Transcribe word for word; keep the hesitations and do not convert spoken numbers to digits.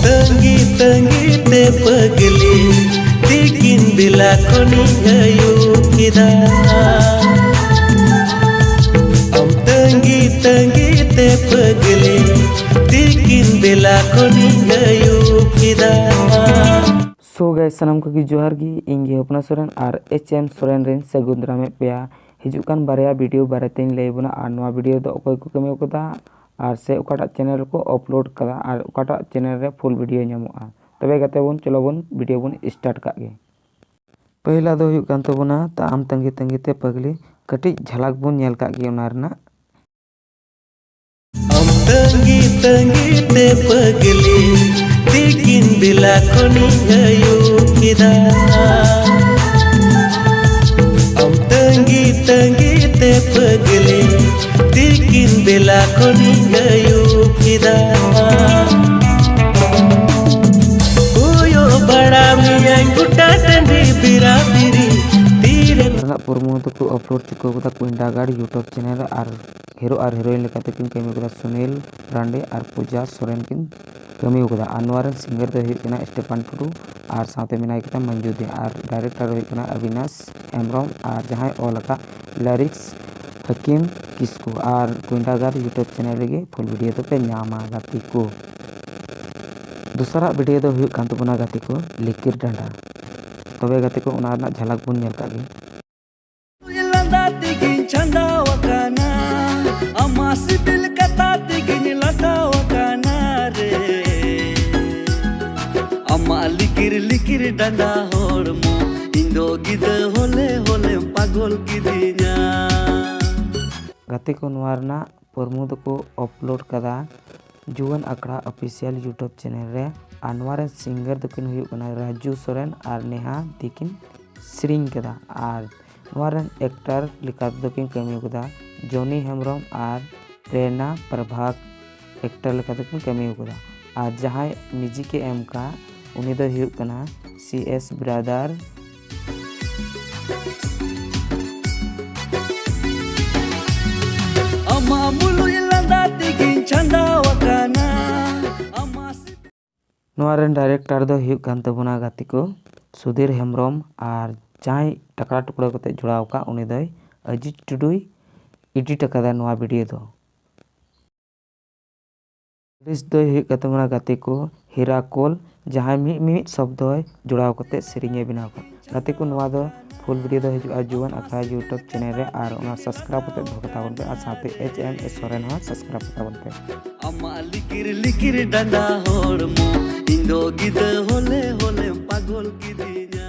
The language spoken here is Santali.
ᱛᱟᱺᱜᱤ ᱛᱟᱺᱜᱤ ᱛᱮ ᱯᱟᱹᱜᱽᱞᱤ ᱛᱤᱠᱤᱱ ᱵᱮᱞᱟ ᱠᱷᱚᱱᱤᱧ ᱟᱹᱭᱩᱵ ᱠᱮᱫᱟ᱾ ᱟᱢ ᱛᱟᱺᱜᱤ ᱛᱟᱺᱜᱤ ᱛᱮ ᱯᱟᱹᱜᱽᱞᱤ ᱛᱤᱠᱤᱱ ᱵᱮᱞᱟ ᱠᱷᱚᱱᱤᱧ ᱟᱹᱭᱩᱵ ᱠᱮᱫᱟ᱾ So guys, ᱥᱟᱱᱟᱢ ᱠᱚᱜᱮ ᱡᱚᱦᱟᱨ ᱜᱮ᱾ ᱤᱧ ᱜᱮ ᱦᱚᱯᱱᱟ ᱥᱚᱨᱮᱱ ᱟᱨ ᱮᱪ ᱮᱢ ᱥᱚᱨᱮᱱ ᱨᱮᱱ ᱥᱟᱹᱜᱩᱱ ᱫᱟᱨᱟᱢᱮᱫ ᱯᱮᱭᱟ᱾ ᱦᱤᱡᱩᱜ ᱠᱟᱱ ᱵᱟᱨᱭᱟ ᱵᱷᱤᱰᱤᱭᱳ ᱵᱟᱨᱮ ᱛᱮᱧ ᱞᱟᱹᱭ ᱟᱵᱚᱱᱟ ᱟᱨ ᱱᱚᱣᱟ ᱵᱷᱤᱰᱤᱭᱳ ᱫᱚ ᱚᱠᱚᱭ ᱠᱚ ᱠᱟᱹᱢᱤ ᱟᱠᱟᱫᱟ ᱟᱨ ᱥᱮ ᱚᱠᱟᱴᱟᱜ ᱪᱮᱱᱮᱞ ᱨᱮᱠᱚ ᱟᱯᱞᱳᱰ ᱠᱟᱫᱟ ᱟᱨ ᱚᱠᱟᱴᱟᱜ ᱪᱮᱱᱮᱞ ᱨᱮ ᱯᱷᱩᱞ ᱵᱷᱤᱰᱤᱭᱳ ᱧᱟᱢᱚᱜᱼᱟ᱾ ᱛᱚᱵᱮ ᱜᱟᱛᱮ ᱵᱚᱱ, ᱪᱚᱞᱚ ᱵᱚᱱ ᱵᱷᱤᱰᱤᱭᱳ ᱵᱚᱱ ᱥᱴᱟᱨᱴ ᱠᱟᱜ ᱜᱮ᱾ ᱯᱟᱹᱦᱤᱞᱟ ᱫᱚ ᱦᱩᱭᱩᱜ ᱠᱟᱱ ᱛᱟᱵᱚᱱᱟ ᱛᱟ ᱟᱢ ᱛᱟᱺᱜᱤ ᱛᱟᱺᱜᱤ ᱛᱮ ᱯᱟᱹᱜᱽᱞᱤ᱾ ᱠᱟᱹᱴᱤᱡ ᱡᱷᱟᱞᱟᱠ ᱵᱚᱱ ᱧᱮᱞ ᱠᱟᱜ ᱜᱮ ᱚᱱᱟ ᱨᱮᱱᱟᱜ᱾ ᱟᱢ ᱛᱟᱺᱜᱤ ᱛᱟᱺᱜᱤ ᱛᱮ ᱯᱟᱹᱜᱽᱞᱤ ᱛᱤᱠᱤᱱ ᱵᱮᱞᱟ ᱠᱷᱚᱱᱤᱧ ᱟᱹᱭᱩᱵ ᱠᱮᱫᱟ᱾ ᱟᱢ ᱛᱟᱺᱜᱤ ᱛᱟᱺᱜᱤ ᱛᱮ ᱯᱟᱹᱜᱽᱞᱤ ᱛᱤᱠᱤᱱ ᱵᱮᱞᱟ ᱠᱷᱚᱱᱤᱧ ᱟᱹᱭᱩᱵ ᱠᱮᱫᱟ᱾ ᱠᱚᱭᱚᱜ ᱵᱟᱲᱟ ᱢᱮᱭᱟᱧ ᱜᱚᱴᱟ ᱴᱟᱺᱰᱤ ᱵᱤᱨᱟ ᱵᱤᱨᱤ ᱛᱤᱨᱮ ᱨᱮᱱᱟᱜ ᱯᱨᱳᱢᱳ ᱫᱚᱠᱚ ᱟᱯᱞᱳᱰ ᱪᱩᱠᱟᱹᱣ ᱠᱟᱫᱟ ᱠᱩᱭᱱᱰᱟᱜᱟᱲ YouTube ᱪᱮᱱᱮᱞ ᱨᱮ ᱟᱨ ᱦᱤᱨᱳ ᱟᱨ ᱦᱤᱨᱳᱭᱤᱱ ᱞᱮᱠᱟᱛᱮ ᱠᱤᱱ ᱠᱟᱹᱢᱤ ᱠᱟᱫᱟ ᱥᱩᱱᱤᱞ ᱨᱟᱱᱰᱮ ᱟᱨ ᱯᱩᱡᱟ ᱥᱚᱨᱮᱱ ᱠᱤᱱ ᱠᱟᱹᱢᱤ ᱠᱟᱫᱟ᱾ ᱟᱨ ᱱᱚᱣᱟ ᱨᱮᱱ ᱥᱤᱝᱜᱟᱨ ᱫᱚᱭ ᱦᱩᱭᱩᱜ ᱠᱟᱱᱟ ᱥᱴᱮᱯᱷᱟᱱ ᱴᱩᱰᱩ ᱟᱨ ᱥᱟᱶᱛᱮ ᱢᱮᱱᱟᱭ ᱠᱟᱫᱟ ᱢᱚᱧᱡᱩ ᱫᱮ ᱟᱨ ᱰᱟᱭᱨᱮᱠᱴᱚᱨ ᱦᱩᱭᱩᱜ ᱠᱟᱱᱟ ᱚᱵᱤᱱᱟᱥ ᱦᱮᱢᱵᱨᱚᱢ ᱟᱨ ᱡᱟᱦᱟᱸᱭ ᱚᱞ ᱟᱠᱟᱫ ᱞᱤᱨᱤᱠᱥ ᱦᱟᱹᱠᱤᱢ ᱠᱤᱥᱠᱩ᱾ ᱟᱨ ᱠᱩᱭᱱᱰᱟᱜᱟᱲ YouTube ᱪᱮᱱᱮᱞ ᱨᱮᱜᱮ ᱯᱷᱩᱞ ᱵᱷᱤᱰᱤᱭᱳ ᱫᱚᱯᱮ ᱧᱟᱢᱟ ᱜᱟᱛᱮ ᱠᱚ᱾ ᱫᱚᱥᱟᱨᱟᱜ ᱵᱷᱤᱰᱤᱭᱳ ᱫᱚ ᱦᱩᱭᱩᱜ ᱠᱟᱱ ᱛᱟᱵᱚᱱᱟ ᱜᱟᱛᱮ ᱠᱚ ᱞᱤᱠᱤᱨ ᱰᱟᱸᱰᱟ᱾ ᱛᱚᱵᱮ ᱜᱟᱛᱮ ᱠᱚ ᱚᱱᱟ ᱨᱮᱱᱟᱜ ᱡᱷᱟᱞᱟᱠ ᱵᱚᱱ ᱧᱮᱞ ᱠᱟᱜ ᱜᱮ᱾ ᱞᱟᱸᱫᱟ ᱛᱮᱜᱤᱧ ᱪᱷᱟᱸᱫᱟᱣ ᱟᱠᱟᱱᱟ, ᱟᱢᱟᱜ ᱥᱤᱵᱤᱞ ᱠᱟᱛᱷᱟ ᱛᱮᱜᱤᱧ ᱞᱟᱸᱫᱟᱣ ᱟᱠᱟᱱᱟ ᱨᱮ᱾ ᱟᱢᱟᱜ ᱞᱤᱠᱤᱨ ᱞᱤᱠᱤᱨ ᱰᱟᱸᱰᱟ ᱦᱚᱲᱢᱚ, ᱤᱧ ᱫᱚ ᱜᱤᱫᱟᱹ ᱦᱚᱞᱮ ᱦᱚᱞᱮᱢ ᱯᱟᱜᱚᱞ ᱠᱤᱫᱤᱧᱟ᱾ ᱜᱟᱛᱮ ᱠᱚ, ᱱᱚᱣᱟ ᱨᱮᱱᱟᱜ ᱯᱨᱳᱢᱳ ᱫᱚᱠᱚ ᱟᱯᱞᱳᱰ ᱠᱟᱫᱟ ᱡᱩᱣᱟᱹᱱ ᱟᱠᱷᱲᱟ ᱚᱯᱷᱤᱥᱤᱭᱟᱞ YouTube ᱪᱮᱱᱮᱞ ᱨᱮ᱾ ᱟᱨ ᱱᱚᱣᱟ ᱨᱮᱱ ᱥᱤᱝᱜᱟᱨ ᱫᱚᱠᱤᱱ ᱦᱩᱭᱩᱜ ᱠᱟᱱᱟ ᱨᱟᱡᱩ ᱥᱚᱨᱮᱱ ᱟᱨ ᱱᱮᱦᱟ ᱛᱤᱠᱤᱱ ᱥᱮᱨᱮᱧ ᱠᱟᱫᱟ᱾ ᱟᱨ ᱱᱚᱣᱟ ᱨᱮᱱ ᱮᱠᱴᱟᱨ ᱞᱮᱠᱟ ᱛᱮᱫᱚ ᱠᱤᱱ ᱠᱟᱹᱢᱤ ᱠᱟᱫᱟ ᱡᱚᱱᱤ ᱦᱮᱢᱵᱨᱚᱢ ᱟᱨ ᱯᱨᱮᱨᱱᱟ ᱯᱨᱚᱵᱷᱟᱛ ᱮᱠᱴᱟᱨ ᱞᱮᱠᱟ ᱛᱮᱠᱤᱱ ᱠᱟᱹᱢᱤ ᱠᱟᱫᱟ᱾ ᱟᱨ ᱡᱟᱦᱟᱸᱭ ᱢᱤᱭᱩᱡᱤᱠ ᱮ ᱮᱢ ᱠᱟᱜ ᱩᱱᱤ ᱫᱚᱭ ᱦᱩᱭᱩᱜ ᱠᱟᱱᱟ ᱥᱤ ᱮᱥ ᱵᱨᱟᱫᱟᱨ᱾ ᱟᱢᱟᱜ ᱢᱩᱞᱩᱡ ᱞᱟᱸᱫᱟ ᱛᱮᱜᱤᱧ ᱪᱷᱟᱸᱫᱟᱣ ᱟᱠᱟᱱᱟ, ᱟᱢᱟᱜ ᱥᱤ- ᱱᱚᱣᱟ ᱨᱮᱱ ᱰᱟᱭᱨᱮᱠᱴᱚᱨ ᱫᱚ ᱦᱩᱭᱩᱜ ᱠᱟᱱ ᱛᱟᱵᱚᱱᱟ ᱜᱟᱛᱮ ᱠᱚ ᱥᱩᱫᱷᱤᱨ ᱦᱮᱢᱵᱨᱚᱢ, ᱟᱨ ᱡᱟᱦᱟᱸᱭ ᱴᱟᱠᱲᱟ ᱴᱩᱠᱲᱟᱹ ᱠᱟᱛᱮ ᱡᱚᱲᱟᱣ ᱟᱠᱟᱫ ᱩᱱᱤ ᱫᱚᱭ ᱚᱡᱤᱛ ᱴᱩᱰᱩᱭ ᱮᱰᱤᱴ ᱟᱠᱟᱫᱟ ᱱᱚᱣᱟ ᱵᱷᱤᱰᱤᱭᱳ ᱫᱚ᱾ ᱞᱤᱨᱤᱠᱥ ᱫᱚᱭ ᱦᱩᱭᱩᱜ ᱠᱟᱱ ᱛᱟᱵᱚᱱᱟ ᱜᱟᱛᱮ ᱠᱚ ᱦᱤᱨᱟ ᱠᱳᱞ, ᱡᱟᱦᱟᱸᱭ ᱢᱤᱫ ᱢᱤᱢᱤᱫ ᱥᱚᱵᱫᱚᱭ ᱡᱚᱲᱟᱣ ᱠᱟᱛᱮ ᱥᱮᱨᱮᱧ ᱮ ᱵᱮᱱᱟᱣ ᱠᱟᱫᱟ᱾ ᱜᱟᱛᱮ ᱠᱚ ᱱᱚᱣᱟ ᱫᱚ ᱯᱷᱩᱞ ᱵᱷᱤᱰᱤᱭᱳ ᱫᱚ ᱦᱤᱡᱩᱜᱼᱟ ᱡᱩᱣᱟᱹᱱ ᱟᱠᱷᱲᱟ YouTube ᱪᱮᱱᱮᱞ ᱨᱮ, ᱟᱨ ᱚᱱᱟ ᱥᱟᱵᱥᱠᱨᱟᱭᱤᱵ ᱠᱟᱛᱮ ᱫᱚᱦᱚ ᱠᱟᱛᱟ ᱵᱚᱱ ᱯᱮ, ᱟᱨ ᱥᱟᱶᱛᱮ ᱮᱪ ᱮᱢ ᱮᱥ ᱥᱚᱨᱮᱱ ᱦᱚᱸ ᱥᱟᱵᱥᱠᱨᱟᱭᱤᱵ ᱠᱟᱛᱟ ᱵᱚᱱ ᱯᱮ᱾ ᱟᱢᱟᱜ ᱞᱤᱠᱤᱨ ᱞᱤᱠᱤᱨ ᱰᱟᱸᱰᱟ ᱦᱚᱲᱢᱚ, ᱤᱧ ᱫᱚ ᱜᱤᱫᱟᱹ ᱦᱚᱞᱮ ᱦᱚᱞᱮᱢ ᱯᱟᱜᱚᱞ ᱠᱤᱫᱤᱧᱟ᱾